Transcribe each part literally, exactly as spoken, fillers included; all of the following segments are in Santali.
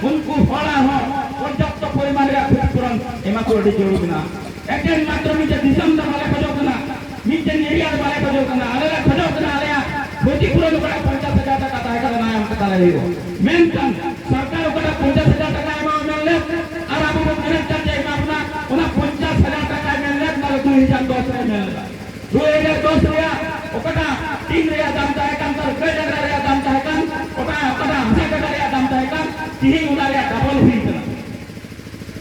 ᱩᱱᱠᱩ ᱦᱚᱲᱟᱜ ᱦᱚᱸ ᱯᱚᱨᱡᱟᱯᱛᱚ ᱯᱚᱨᱤᱢᱟᱱ ᱨᱮᱭᱟᱜ ᱠᱷᱚᱛᱤᱯᱩᱨᱚᱱ ᱮᱢᱟ ᱠᱚ ᱟᱹᱰᱤ ᱡᱟᱹᱨᱩᱲ ᱢᱮᱱᱟᱜᱼᱟ᱾ ᱮᱠᱮᱱ ᱢᱟᱛᱨᱚ ᱢᱤᱫᱴᱮᱱ ᱫᱤᱥᱚᱢ ᱫᱚ ᱵᱟᱞᱮ ᱠᱷᱚᱡᱚᱜ ᱠᱟᱱᱟ, ᱢᱤᱫᱴᱮᱱ ᱮᱨᱤᱭᱟ ᱫᱚ ᱵᱟᱞᱮ ᱠᱷᱚᱡᱚᱜ ᱠᱟᱱᱟ, ᱟᱞᱮ ᱞᱮ ᱠᱷᱚᱡᱚᱜ ᱠᱟᱱᱟ ᱟᱞᱮᱭᱟᱜ ᱠᱷᱚᱛᱤᱯᱩᱨᱚᱱ ᱚᱠᱟᱴᱟᱜ ᱯᱚᱧᱪᱟᱥ ᱦᱟᱡᱟᱨ ᱴᱟᱠᱟ ᱛᱟᱦᱮᱸ ᱠᱟᱱᱟ ᱚᱱᱟ ᱮᱢ ᱠᱟᱛᱟ ᱞᱮ ᱦᱩᱭᱩᱜᱼᱟ᱾ ᱢᱮᱱᱠᱷᱟᱱ ᱥᱚᱨᱠᱟᱨ ᱚᱠᱟᱴᱟᱜ ᱯᱚᱧᱪᱟᱥ ᱦᱟᱡᱟᱨ ᱴᱟᱠᱟ ᱮᱢᱟ ᱢᱮᱱ ᱞᱮᱫ ᱟᱨ ᱟᱵᱚ ᱵᱚᱱ ᱢᱮᱱᱮᱫ ᱠᱟᱱ ᱡᱮ ᱮᱢᱟ ᱵᱚᱱᱟ, ᱚᱱᱟ ᱯᱚᱧᱪᱟᱥ ᱦᱟᱡᱟᱨ ᱴᱟᱠᱟᱭ ᱢᱮᱱ ᱞᱮᱫ ᱚᱱᱟ ᱫᱚ ᱫᱩᱭ ᱦᱟᱡᱟᱨ ᱫᱚᱥ ᱨᱮ ᱢᱮᱱ ᱞᱮᱫᱟ᱾ ᱫᱩᱭ ᱦᱟᱡᱟᱨ ᱫᱚᱥ ᱨᱮᱭᱟᱜ ᱚᱠᱟᱴᱟᱜ ᱴᱤᱱ ᱨᱮᱭᱟᱜ ᱫᱟᱢ ᱛᱟᱦᱮᱸ ᱠᱟᱱ, ᱛᱟᱨ ᱜᱟᱹᱭ ᱰᱟᱝᱨᱟ ᱨᱮᱭᱟᱜ ᱫᱟᱢ ᱛᱟᱦᱮᱸ ᱠᱟᱱ, ᱚᱠᱟ ᱚᱠᱟᱴᱟᱜ ᱦᱟᱥᱟ ᱠᱟᱴᱟ ᱨᱮᱭᱟᱜ ᱫᱟᱢ ᱛᱟᱦᱮᱸ ᱠᱟᱱ, ᱛᱤᱦᱤᱧ ᱚᱱᱟ ᱨᱮᱭᱟᱜ ᱰᱟᱵᱚᱞ ᱦᱩᱭ ᱠᱟᱱᱟ᱾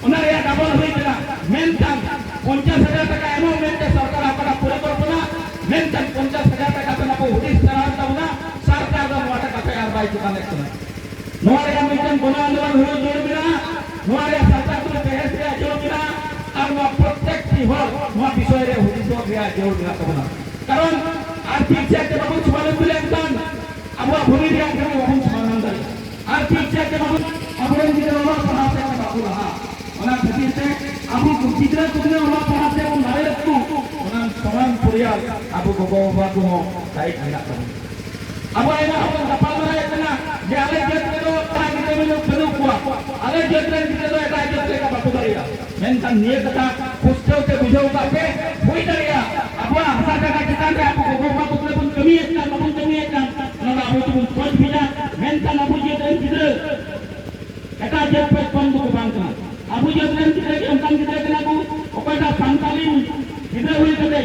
ᱚᱱᱟ ᱨᱮᱭᱟᱜ ᱰᱟᱵᱚᱞ ᱦᱩᱭ ᱠᱟᱱᱟ᱾ ᱢᱮᱱᱠᱷᱟᱱ ᱯᱚᱧᱪᱟᱥ ᱦᱟᱡᱟᱨ ᱴᱟᱠᱟ ᱮᱢᱚᱜ ᱢᱮᱱᱛᱮ ᱥᱚᱨᱠᱟᱨ ᱚᱠᱟᱴᱟᱜ ᱯᱚᱨᱤᱠᱚᱞᱯᱚᱱᱟ, ᱢᱮᱱᱠᱷᱟᱱ ᱯᱚᱧᱪᱟᱥ ᱦᱟᱡᱟᱨ ᱴᱟᱠᱟ ᱛᱮ ᱟᱵᱚ ᱦᱩᱫᱤᱥ ᱪᱟᱞᱟᱣ ᱛᱟᱵᱚᱱᱟ, ᱥᱚᱨᱠᱟᱨ ᱫᱚ ᱱᱚᱣᱟ ᱴᱟᱠᱟ ᱛᱮ ᱟᱨ ᱵᱟᱭ ᱪᱩᱠᱟᱹᱣ ᱫᱟᱲᱮᱭᱟᱜ ᱠᱟᱱᱟ᱾ ᱱᱚᱣᱟ ᱨᱮᱭᱟᱜ ᱢᱤᱫᱴᱟᱝ ᱜᱚᱱᱚ ᱟᱱᱫᱳᱞᱚᱱ ᱦᱩᱭᱩᱜ ᱡᱟᱹᱨᱩᱲ ᱢᱮᱱᱟᱜᱼᱟ᱾ ᱱᱚᱣᱟ ᱨᱮᱭᱟᱜ ᱥᱚᱨᱠᱟᱨ ᱴᱷᱮᱱ ᱵᱮᱦᱮᱥ ᱨᱮᱭᱟᱜ ᱡᱟᱹᱨᱩᱲ ᱢᱮᱱᱟᱜᱼᱟ᱾ ᱟᱨ ᱱᱚᱣᱟ ᱯᱨᱚᱛᱮᱠᱴᱤ ᱦᱚᱲ ᱱᱚᱣᱟ ᱵᱤᱥᱚᱭ ᱨᱮ ᱦᱩᱫᱤᱥᱚᱜ ᱨᱮᱭᱟᱜ ᱡᱟᱹᱨᱩᱲ ᱢᱮᱱᱟᱜ ᱛᱟᱵᱚᱱᱟ᱾ ᱠᱟᱨᱚᱱ ᱟᱨᱛᱷᱤᱠ ᱥᱮᱫ ᱛᱮ ᱵᱟᱵᱚᱱ ᱥᱚᱢᱟᱞᱚᱱ ᱞᱮᱱᱠᱷᱟᱱ ᱟᱵᱚᱣᱟᱜ ᱵᱷᱩᱢᱤ ᱨᱮᱭᱟᱜ ᱡᱟᱹᱨᱩᱲ ᱵᱟᱵᱚᱱ ᱥᱚᱢᱟᱫᱷᱟᱱ ᱫᱟᱲᱮᱭᱟᱜᱼᱟ᱾ ᱟᱨᱛᱷᱤᱠ ᱥᱮᱫ ᱛᱮ ᱵᱟᱵᱚᱱ, ᱟᱵᱚᱨᱮᱱ ᱜᱤᱫᱽᱨᱟᱹ ᱚᱞᱚᱜ ᱯᱟᱲᱦᱟᱣ ᱥᱮᱫ ᱛᱮ ᱵᱟᱠᱚ ᱞᱟᱦᱟᱜᱼᱟ᱾ ᱚᱱᱟ ᱠᱷᱟᱹᱛᱤᱨ ᱛᱮ ᱟᱵᱚ ᱜᱤᱫᱽᱨᱟᱹ ᱠᱚ ᱛᱤᱱᱟᱹᱜ ᱚᱞᱚᱜ ᱯᱟᱲᱦᱟᱣ ᱛᱮ ᱵᱚᱱ ᱫᱟᱲᱮ ᱞᱟᱹᱠᱛᱤ, ᱚᱱᱟ ᱥᱚᱢᱟᱱ ᱯᱚᱨᱤᱭᱟᱞ ᱟᱵᱚ ᱜᱚᱜᱚ ᱵᱟᱵᱟ ᱠᱚᱦᱚᱸ ᱫᱟᱭᱤᱛ ᱢᱮᱱᱟᱜ ᱛᱟᱵᱚᱱᱟ᱾ ᱟᱵᱚ ᱟᱭᱢᱟ ᱦᱚᱲ ᱵᱚᱱ ᱜᱟᱯᱟᱞ ᱢᱟᱨᱟᱣᱮᱫ ᱠᱟᱱᱟ ᱡᱮ ᱟᱞᱮ ᱡᱟᱹᱛ ᱨᱮᱫᱚ ᱚᱱᱟ ᱜᱤᱫᱽᱨᱟᱹ ᱵᱟᱹᱱᱩᱜ, ᱵᱟᱹᱱᱩᱜ ᱠᱚᱣᱟ, ᱟᱞᱮ ᱡᱟᱹᱛ ᱨᱮᱱ ᱜᱤᱫᱽᱨᱟᱹ ᱫᱚ ᱮᱴᱟᱜ ᱡᱟᱹᱛ ᱞᱮᱠᱟ ᱵᱟᱠᱚ ᱫᱟᱲᱮᱭᱟᱜᱼᱟ᱾ ᱢᱮᱱᱠᱷᱟᱱ ᱱᱤᱭᱟᱹ ᱠᱟᱛᱷᱟ ᱯᱩᱥᱴᱟᱹᱣ ᱛᱮ ᱵᱩᱡᱷᱟᱹᱣ ᱠᱟᱜ ᱯᱮ, ᱦᱩᱭ ᱫᱟᱲᱮᱭᱟᱜᱼᱟ ᱟᱵᱚᱣᱟᱜ ᱦᱟᱥᱟ ᱡᱟᱭᱜᱟ ᱪᱮᱛᱟᱱ ᱨᱮ ᱟᱵᱚ ᱜᱚᱜᱚ ᱵᱟᱵᱟ ᱠᱚ ᱛᱤᱱᱟᱹᱜ ᱵᱚᱱ ᱠᱟᱹᱢᱤᱭᱮᱫ ᱠᱟᱱ, ᱵᱟᱵᱚᱱ ᱠᱟᱹᱢᱤᱭᱮᱫ ᱠᱟᱱ, ᱚᱱᱟ ᱫᱚ ᱟᱵᱚ ᱛᱮᱵᱚᱱ ᱠᱚᱪ ᱵᱷᱮᱡᱟ᱾ ᱢᱮᱱᱠᱷᱟᱱ ᱟᱵᱚ ᱡᱟᱹᱛ ᱨᱮᱱ ᱜᱤᱫᱽᱨᱟᱹ ᱮᱴᱟᱜ ᱡᱟᱹᱛ ᱯᱟᱹᱨᱤᱥ ᱠᱷᱚᱱ ᱫᱚᱠᱚ ᱵᱟᱝ ᱠᱟᱱᱟ᱾ ᱟᱵᱚ ᱡᱟᱹᱛ ᱨᱮᱱ ᱜᱤᱫᱽᱨᱟᱹ ᱜᱮ ᱚᱱᱠᱟᱱ ᱜᱤᱫᱽᱨᱟᱹ ᱠᱟᱱᱟ ᱠᱚ, ᱚᱠᱚᱭᱴᱟᱜ ᱥᱟᱱᱛᱟᱲᱤ ᱜᱤᱫᱽᱨᱟᱹ ᱦᱩᱭ ᱠᱟᱛᱮ,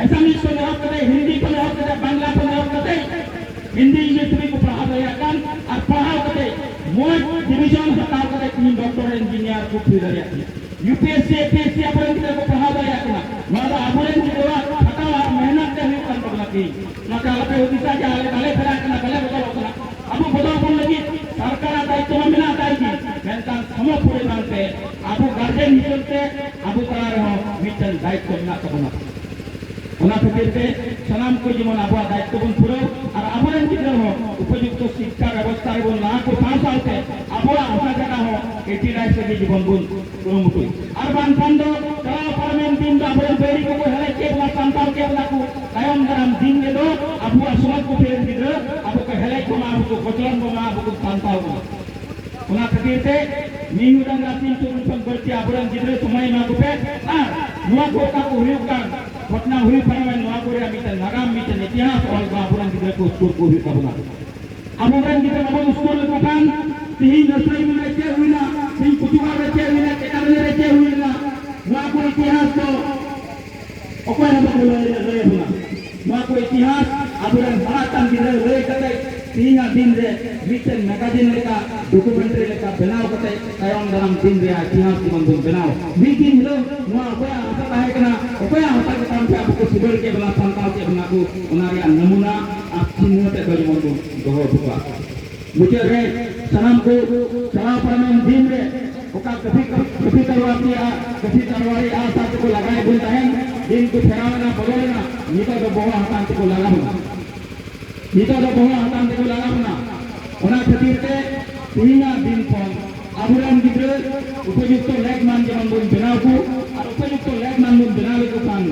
ᱮᱥᱟᱢᱤᱥ ᱠᱷᱚᱱ ᱮᱦᱚᱵ ᱠᱟᱛᱮ, ᱦᱤᱱᱫᱤ ᱠᱷᱚᱱ ᱮᱦᱚᱵ ᱠᱟᱛᱮ, ᱵᱟᱝᱞᱟ ᱠᱷᱚᱱ ᱮᱦᱚᱵ ᱠᱟᱛᱮ, ᱦᱤᱱᱫᱤ ᱤᱝᱞᱤᱥ ᱛᱮᱜᱮ ᱠᱚ ᱯᱟᱲᱦᱟᱣ ᱫᱟᱲᱮᱭᱟᱜ ᱠᱟᱱ ᱟᱨ ᱯᱟᱲᱦᱟᱣ ᱠᱟᱛᱮ ᱢᱚᱡᱽ ᱰᱤᱵᱷᱤᱡᱚᱱ ᱦᱟᱛᱟᱣ ᱠᱟᱛᱮ ᱛᱤᱦᱤᱧ ᱰᱚᱠᱴᱚᱨ ᱤᱧᱡᱤᱱᱤᱭᱟᱨ ᱠᱚ ᱦᱩᱭ ᱫᱟᱲᱮᱭᱟᱜ ᱠᱟᱱᱟ᱾ U P S C, A P S C ᱟᱵᱚᱨᱮᱱ ᱜᱤᱫᱽᱨᱟᱹ ᱠᱚ ᱯᱟᱲᱦᱟᱣ ᱫᱟᱲᱮᱭᱟᱜ ᱠᱟᱱᱟ᱾ ᱱᱚᱣᱟ ᱫᱚ ᱟᱵᱚᱨᱮᱱ ᱜᱤᱫᱽᱨᱟᱹᱣᱟᱜ ᱠᱷᱟᱴᱟᱣ ᱟᱨ ᱢᱮᱦᱱᱚᱛ ᱛᱮ ᱦᱩᱭᱩᱜ ᱠᱟᱱ ᱛᱟᱵᱚᱱᱟ᱾ ᱛᱤᱦᱤᱧ ᱚᱱᱟᱛᱮ ᱟᱞᱚᱯᱮ ᱦᱩᱫᱤᱥᱟ ᱡᱮ ᱟᱞᱮ ᱵᱟᱞᱮ ᱯᱷᱮᱨᱟᱜ ᱠᱟᱱᱟ, ᱵᱟᱞᱮ ᱵᱚᱫᱚᱞᱚᱜ ᱠᱟᱱᱟ᱾ ᱟᱵᱚ ᱵᱚᱫᱚᱞ ᱵᱚᱱ ᱞᱟᱹᱜᱤᱫ ᱥᱚᱨᱠᱟᱨᱟᱜ ᱫᱟᱭᱤᱛᱛᱚ ᱢᱟ ᱢᱮᱱᱟᱜ ᱛᱟᱭ ᱜᱮ, ᱢᱮᱱᱠᱷᱟᱱ ᱥᱚᱢᱚ ᱯᱚᱨᱤᱢᱟᱱ ᱛᱮ ᱟᱵᱚ ᱜᱟᱨᱡᱮᱱ ᱦᱤᱥᱟᱹᱵ ᱛᱮ ᱟᱵᱚ ᱛᱟᱞᱟ ᱨᱮᱦᱚᱸ ᱢᱤᱫᱴᱮᱱ ᱫᱟᱭᱤᱛᱛᱚ ᱢᱮᱱᱟᱜ ᱛᱟᱵᱚᱱᱟ᱾ ᱚᱱᱟ ᱠᱷᱟᱹᱛᱤᱨ ᱛᱮ ᱥᱟᱱᱟᱢ ᱠᱚ ᱡᱮᱢᱚᱱ ᱟᱵᱚᱣᱟᱜ ᱫᱟᱭᱤᱛᱛᱚ ᱵᱚᱱ ᱯᱩᱨᱟᱹᱣ ᱟᱨ ᱟᱵᱚᱨᱮᱱ ᱜᱤᱫᱽᱨᱟᱹ ᱦᱚᱸ ᱩᱯᱚᱡᱩᱠᱛᱚ ᱥᱤᱠᱠᱷᱟ ᱵᱮᱵᱚᱥᱛᱷᱟ ᱨᱮᱵᱚᱱ ᱞᱟᱦᱟ ᱠᱚ ᱥᱟᱶ ᱥᱟᱶᱛᱮ ᱟᱵᱚᱣᱟᱜ ᱦᱟᱥᱟ ᱡᱟᱭᱜᱟ ᱦᱚᱸ ᱮᱴᱤ ᱨᱟᱭᱤᱴᱥ ᱨᱮᱜᱮ ᱡᱤᱵᱚᱱ ᱵᱚᱱ ᱠᱩᱨᱩᱢᱩᱴᱩᱭ᱾ ᱟᱨ ᱵᱟᱝᱠᱷᱟᱱ ᱫᱚ ᱪᱟᱞᱟᱣ ᱯᱟᱨᱚᱢᱮᱱ ᱫᱤᱱ ᱫᱚ ᱟᱵᱚᱨᱮᱱ ᱵᱟᱹᱭᱨᱤ ᱠᱚᱠᱚ ᱦᱮᱞᱮᱡ ᱠᱮᱫ ᱵᱚᱱᱟ, ᱥᱟᱱᱛᱟᱲ ᱠᱮᱫ ᱵᱚᱱᱟ ᱠᱚ᱾ ᱛᱟᱭᱚᱢ ᱫᱟᱨᱟᱢ ᱫᱤᱱ ᱨᱮᱫᱚ ᱟᱵᱚᱣᱟᱜ ᱥᱚᱢᱟᱡᱽ ᱠᱚ ᱯᱷᱮᱨᱮᱱ ᱜᱤᱫᱽᱨᱟᱹ ᱟᱵᱚ ᱠᱚ ᱦᱮᱞᱮᱡ ᱵᱚᱱᱟ, ᱟᱵᱚ ᱠᱚ ᱠᱚᱪᱞᱚᱱ ᱵᱚᱱᱟ, ᱟᱵᱚ ᱠᱚ ᱥᱟᱱᱛᱟᱲ ᱵᱚᱱᱟ᱾ ᱚᱱᱟ ᱠᱷᱟᱹᱛᱤᱨ ᱛᱮ ᱢᱤᱦᱩ ᱰᱟᱝᱜᱟ ᱥᱤᱢ ᱛᱩᱯᱩᱫ ᱠᱷᱚᱱ ᱵᱟᱹᱲᱛᱤ ᱟᱵᱚᱨᱮᱱ ᱜᱤᱫᱽᱨᱟᱹ ᱥᱚᱢᱚᱭ ᱮᱢᱟ ᱠᱚᱯᱮ᱾ ᱟᱨ ᱱᱚᱣᱟ ᱠᱚ ᱚᱠᱟ ᱠᱚ ᱦᱩᱭᱩᱜ ᱠᱟᱱ ᱜᱷᱚᱴᱱᱟ ᱦᱩᱭ ᱯᱟᱨᱚᱢᱮᱱ, ᱱᱚᱣᱟ ᱠᱚ ᱨᱮᱭᱟᱜ ᱢᱤᱫᱴᱮᱱ ᱱᱟᱜᱟᱢ, ᱢᱤᱫᱴᱮᱱ ᱤᱛᱤᱦᱟᱥ ᱚᱞ ᱫᱚ ᱟᱵᱚᱨᱮᱱ ᱜᱤᱫᱽᱨᱟᱹ ᱠᱚ ᱥᱠᱩᱞ ᱠᱚ ᱦᱩᱭᱩᱜ ᱛᱟᱵᱚᱱᱟ᱾ ᱟᱵᱚᱨᱮᱱ ᱜᱤᱫᱽᱨᱟᱹ ᱵᱟᱵᱚᱱ ᱥᱠᱩᱞ ᱞᱮᱠᱚ ᱠᱷᱟᱱ ᱛᱤᱦᱤᱧ ᱱᱟᱥᱨᱤ ᱨᱮ ᱪᱮᱫ ᱦᱩᱭᱱᱟ, ᱛᱤᱦᱤᱧ ᱠᱩᱪᱩᱜᱟᱲ ᱨᱮ ᱪᱮᱫ ᱦᱩᱭᱱᱟ, ᱪᱮᱛᱟᱱ ᱨᱮ ᱪᱮᱫ ᱦᱩᱭᱱᱟ, ᱱᱚᱣᱟ ᱠᱚ ᱤᱛᱤᱦᱟᱥ ᱫᱚ ᱚᱠᱚᱭ ᱦᱚᱸ ᱵᱟᱠᱚ ᱞᱟᱹᱭ, ᱞᱟᱹᱭ ᱟᱵᱚᱱᱟ᱾ ᱱᱚᱣᱟ ᱠᱚ ᱤᱛᱤᱦᱟᱥ ᱟᱵᱚᱨᱮᱱ ᱦᱟᱨᱟ ᱠᱟᱱ ᱜᱤᱫᱽᱨᱟᱹ ᱞᱟᱹᱭ ᱠᱟᱛᱮ ᱛᱤᱦᱤᱧᱟᱜ ᱫᱤᱱ ᱨᱮ ᱢᱤᱫᱴᱮᱱ ᱢᱮᱜᱟᱡᱤᱱ ᱞᱮᱠᱟ, ᱰᱚᱠᱩᱢᱮᱱᱴᱟᱨᱤ ᱞᱮᱠᱟ ᱵᱮᱱᱟᱣ ᱠᱟᱛᱮ ᱛᱟᱭᱚᱢ ᱫᱟᱨᱟᱢ ᱫᱤᱱ ᱨᱮᱭᱟᱜ ᱤᱛᱤᱦᱟᱥ ᱡᱮᱢᱚᱱ ᱵᱚᱱ ᱵᱮᱱᱟᱣ᱾ ᱢᱤᱫ ᱫᱤᱱ ᱦᱤᱞᱳᱜ ᱱᱚᱣᱟ ᱚᱠᱚᱭᱟᱜ ᱦᱟᱥᱟ ᱛᱟᱦᱮᱸ ᱠᱟᱱᱟ, ᱚᱠᱚᱭᱟᱜ ᱦᱟᱥᱟ ᱪᱮᱛᱟᱱ ᱛᱮ ᱟᱵᱚ ᱠᱚ ᱥᱤᱵᱟᱹᱲ ᱠᱮᱫ ᱵᱚᱱᱟ, ᱥᱟᱱᱛᱟᱲ ᱠᱮᱫ ᱵᱚᱱᱟ ᱠᱚ, ᱚᱱᱟ ᱨᱮᱭᱟᱜ ᱱᱟᱢᱩᱱᱟ ᱟᱨ ᱪᱤᱱᱦᱟᱹ ᱛᱮᱫ ᱫᱚ ᱡᱮᱢᱚᱱ ᱵᱚᱱ ᱫᱚᱦᱚ ᱦᱚᱴᱚ ᱠᱟᱜ᱾ ᱢᱩᱪᱟᱹᱫ ᱨᱮ ᱥᱟᱱᱟᱢ ᱠᱚ ᱪᱟᱞᱟᱣ ᱯᱟᱨᱚᱢᱮᱱ ᱫᱤᱱ ᱨᱮ ᱚᱠᱟ ᱠᱟᱹᱯᱷᱤ, ᱠᱟᱹᱯᱷᱤ ᱛᱟᱨᱣᱟᱨ ᱛᱮ, ᱠᱟᱹᱯᱷᱤ ᱛᱟᱨᱣᱟᱨᱤ ᱟᱜ ᱥᱟᱨ ᱛᱮᱠᱚ ᱞᱟᱜᱟᱭᱮᱫ ᱵᱚᱱ ᱛᱟᱦᱮᱸᱱ, ᱫᱤᱱ ᱠᱚ ᱯᱷᱮᱨᱟᱣ ᱮᱱᱟ, ᱵᱚᱫᱚᱞ ᱮᱱᱟ, ᱱᱤᱛᱚᱜ ᱫᱚ ᱵᱚᱦᱚᱜ ᱦᱟᱛᱟᱝ ᱛᱮᱠᱚ ᱞᱟᱜᱟ ᱵᱚᱱᱟ᱾ ᱱᱤᱛᱚᱜ ᱫᱚ ᱵᱚᱦᱚᱜ ᱦᱟᱛᱟᱝ ᱛᱮᱠᱚ ᱞᱟᱜᱟ ᱵᱚᱱᱟ᱾ ᱚᱱᱟ ᱠᱷᱟᱹᱛᱤᱨ ᱛᱮ ᱛᱮᱦᱮᱧᱟᱜ ᱫᱤᱱ ᱠᱷᱚᱱ ᱟᱵᱚᱨᱮᱱ ᱜᱤᱫᱽᱨᱟᱹ ᱩᱯᱚᱡᱩᱠᱛᱚ ᱞᱮᱠᱢᱟᱱ ᱡᱮᱢᱚᱱ ᱵᱚᱱ ᱵᱮᱱᱟᱣ ᱠᱚ, ᱟᱨ ᱩᱯᱚᱡᱩᱠᱛᱚ ᱞᱮᱠᱢᱟᱱ ᱵᱚᱱ ᱵᱮᱱᱟᱣ ᱞᱮᱠᱚ ᱠᱷᱟᱱ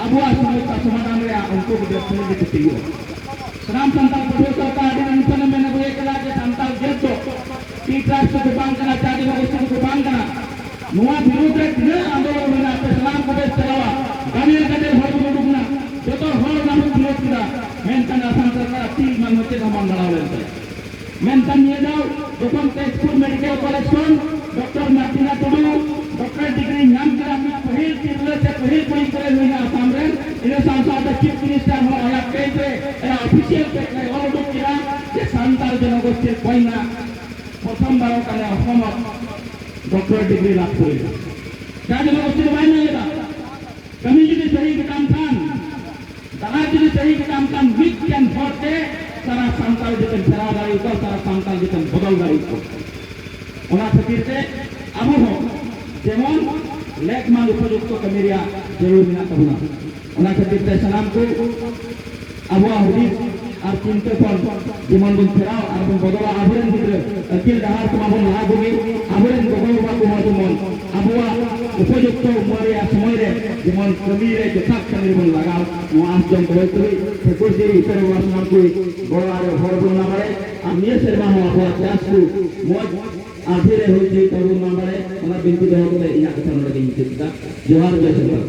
ᱟᱵᱚᱣᱟᱜ ᱥᱚᱢᱚᱥᱥᱟ ᱥᱚᱢᱟᱫᱷᱟᱱ ᱨᱮᱭᱟᱜ ᱩᱱᱠᱩ ᱜᱤᱫᱽᱨᱟᱹ ᱴᱷᱮᱱ ᱜᱮᱠᱚ ᱛᱤᱸᱜᱩᱜᱼᱟ᱾ ᱥᱟᱱᱟᱢ ᱥᱟᱱᱛᱟᱲ ᱯᱟᱹᱴᱷᱩᱣᱟᱹ ᱥᱟᱶᱛᱟ ᱟᱹᱰᱤ ᱫᱤᱱ ᱠᱷᱚᱱ ᱮ ᱢᱮᱱ ᱟᱹᱜᱩᱭᱮᱫ ᱠᱟᱱᱟ ᱡᱮ ᱥᱟᱱᱛᱟᱲ ᱡᱟᱹᱛ ᱫᱚ ᱴᱤ ᱴᱨᱟᱭᱤᱵᱽᱥ ᱫᱚᱠᱚ ᱵᱟᱝ ᱠᱟᱱᱟ, ᱪᱟ ᱡᱚᱱᱚᱜᱳᱥᱴᱤ ᱫᱚᱠᱚ ᱵᱟᱝ ᱠᱟᱱᱟ᱾ ᱱᱚᱣᱟ ᱵᱤᱨᱩᱫᱷ ᱨᱮ ᱛᱤᱱᱟᱹᱜ ᱟᱱᱫᱳᱞᱚᱱ ᱦᱩᱭᱱᱟ, ᱟᱯᱮ ᱥᱟᱱᱟᱢ ᱠᱚᱯᱮ ᱪᱟᱞᱟᱣᱟ, ᱜᱟᱫᱮᱞ ᱜᱟᱫᱮᱞ ᱦᱚᱲ ᱵᱚᱱ ᱩᱰᱩᱠ ᱮᱱᱟ, ᱡᱚᱛᱚ ᱦᱚᱲ ᱚᱱᱟ ᱵᱚᱱ ᱵᱤᱨᱳᱫᱷ ᱠᱮᱫᱟ, ᱢᱮᱱᱠᱷᱟᱱ ᱟᱥᱟᱢ ᱥᱚᱨᱠᱟᱨᱟᱜ ᱛᱤ ᱢᱟᱱ ᱦᱚᱸ ᱪᱮᱫ ᱦᱚᱸ ᱵᱟᱝ ᱞᱟᱲᱟᱣ ᱞᱮᱱ ᱛᱟᱭᱟ᱾ ᱢᱮᱱᱠᱷᱟᱱ ᱱᱤᱭᱟᱹ ᱫᱷᱟᱣ ᱡᱚᱠᱷᱚᱱ ᱛᱮᱡᱽᱯᱩᱨ ᱢᱮᱰᱤᱠᱮᱞ ᱠᱚᱞᱮᱡᱽ ᱠᱷᱚᱱ ᱰᱚᱠᱴᱚᱨ ᱢᱟᱨᱴᱤᱱᱟ ᱴᱩᱰᱩ ᱰᱚᱠᱴᱚᱨᱮᱴ ᱰᱤᱜᱽᱨᱤ ᱧᱟᱢ ᱠᱮᱫᱟ, ᱢᱤᱫ ᱯᱟᱹᱦᱤᱞ ᱛᱤᱨᱞᱟᱹ ᱥᱮ ᱯᱟᱹᱦᱤᱞ ᱠᱩᱲᱤ ᱜᱤᱫᱽᱨᱟᱹ ᱦᱩᱭᱱᱟ ᱟᱥᱟᱢ ᱨᱮᱱ, ᱤᱱᱟᱹ ᱥᱟᱶ ᱥᱟᱶᱛᱮ ᱪᱤᱯ ᱢᱤᱱᱤᱥᱴᱟᱨ ᱦᱚᱸ ᱟᱭᱟᱜ ᱯᱮᱡᱽ ᱨᱮ, ᱟᱭᱟᱜ ᱚᱯᱷᱤᱥᱤᱭᱟᱞ ᱯᱮᱡᱽ ᱨᱮ ᱚᱞ ᱩᱰᱩᱠ ᱠᱮᱫᱟ ᱡᱮ ᱥᱟᱱᱛᱟᱲ ᱡᱚᱱᱚᱜᱳᱥᱴᱤ ᱨᱮ ᱯᱚᱭᱞᱟ ᱯᱨᱚᱛᱷᱚᱢ ᱵᱟᱨ ᱠᱟᱱᱟ ᱚᱥᱚᱢᱚᱛ ᱰᱚᱠᱴᱚᱨᱮᱴ ᱰᱤᱜᱽᱨᱤ ᱞᱟᱵᱷ ᱠᱚᱨᱮ᱾ ᱡᱟᱦᱟᱸ ᱡᱚᱱᱚᱜᱳᱥᱴᱤ ᱫᱚ ᱵᱟᱭ ᱧᱮᱞ ᱞᱮᱫᱟ᱾ ᱠᱟᱹᱢᱤ ᱡᱩᱫᱤ ᱥᱟᱹᱦᱤ ᱜᱮ ᱛᱟᱢ ᱠᱷᱟᱱ, ᱰᱟᱦᱟᱨ ᱡᱩᱫᱤ ᱥᱟᱹᱦᱤ ᱜᱮ ᱛᱟᱢ ᱠᱷᱟᱱ, ᱢᱤᱫᱴᱮᱱ ᱦᱚᱲ ᱛᱮ ᱥᱟᱨᱟ ᱥᱟᱱᱛᱟᱲ ᱡᱟᱹᱛᱮᱢ ᱯᱷᱮᱨᱟᱣ ᱫᱟᱲᱮᱭᱟᱠᱚᱣᱟ, ᱥᱟᱨᱟ ᱥᱟᱱᱛᱟᱲ ᱡᱟᱹᱛᱮᱢ ᱵᱚᱫᱚᱞ ᱫᱟᱲᱮᱭᱟᱠᱚᱣᱟ᱾ ᱚᱱᱟ ᱠᱷᱟᱹᱛᱤᱨ ᱛᱮ ᱟᱵᱚ ᱦᱚᱸ ᱡᱮᱢᱚᱱ ᱞᱮᱠᱢᱟᱱ ᱩᱯᱚᱡᱩᱠᱛᱚ ᱠᱟᱹᱢᱤ ᱨᱮᱭᱟᱜ ᱡᱟᱹᱨᱩᱲ ᱢᱮᱱᱟᱜ ᱛᱟᱵᱚᱱᱟ᱾ ᱚᱱᱟ ᱠᱷᱟᱹᱛᱤᱨ ᱛᱮ ᱥᱟᱱᱟᱢ ᱠᱚ ᱟᱵᱚᱣᱟᱜ ᱦᱩᱫᱤᱥ ᱟᱨ ᱪᱤᱱᱛᱟᱹ ᱠᱷᱚᱱ ᱡᱮᱢᱚᱱ ᱵᱚᱱ ᱯᱷᱮᱨᱟᱣ ᱟᱨ ᱵᱚᱱ ᱵᱚᱫᱚᱞᱟ, ᱟᱵᱚᱨᱮᱱ ᱜᱤᱫᱽᱨᱟᱹ ᱟᱹᱠᱤᱞ ᱰᱟᱦᱟᱨ ᱠᱚ ᱢᱟᱵᱚᱱ ᱞᱟᱦᱟ ᱠᱚᱜᱮ, ᱟᱵᱚᱨᱮᱱ ᱜᱚᱜᱚ ᱵᱟᱵᱟ ᱠᱚᱦᱚᱸ ᱡᱮᱢᱚᱱ ᱟᱵᱚᱣᱟᱜ ᱩᱯᱚᱡᱩᱠᱛᱚ ᱩᱢᱟᱹᱨ ᱨᱮᱭᱟᱜ ᱥᱚᱢᱚᱭ ᱨᱮ ᱡᱮᱢᱚᱱ ᱠᱟᱹᱢᱤ ᱨᱮ ᱡᱚᱛᱷᱟᱛ ᱠᱟᱹᱢᱤ ᱨᱮᱵᱚᱱ ᱞᱟᱜᱟᱣ, ᱱᱚᱣᱟ ᱟᱸᱥ ᱡᱚᱢ ᱫᱚᱦᱚᱭ ᱛᱩᱞᱩᱡ ᱴᱷᱟᱹᱠᱩᱨ ᱡᱤ ᱩᱛᱟᱹᱨ ᱵᱟᱵᱟ ᱥᱟᱱᱟᱢ ᱠᱚ ᱜᱚᱲᱚ ᱟᱨ ᱦᱚᱲ ᱵᱚᱱ ᱮᱢᱟ ᱵᱟᱲᱟᱭ᱾ ᱱᱤᱭᱟᱹ ᱥᱮᱨᱢᱟ ᱦᱚᱸ ᱟᱵᱚᱣᱟᱜ ᱪᱟᱥ ᱠᱚ ᱢᱚᱡᱽ ᱟᱨ ᱰᱷᱮᱨ ᱦᱩᱭ ᱦᱚᱪᱚᱭ ᱛᱟᱵᱚᱱ ᱢᱟ ᱵᱟᱲᱮ, ᱚᱱᱟ ᱵᱤᱱᱛᱤ ᱫᱚᱦᱚ ᱠᱟᱛᱮ ᱤᱧᱟᱹᱜ ᱠᱟᱛᱷᱟ ᱱᱚᱰᱮ ᱜᱤᱧ ᱢᱩᱪᱟᱹᱫ ᱮᱫᱟ᱾ ᱡᱚᱦᱟᱨ, ᱡᱚᱭ ᱥᱟᱱᱛᱟᱲ᱾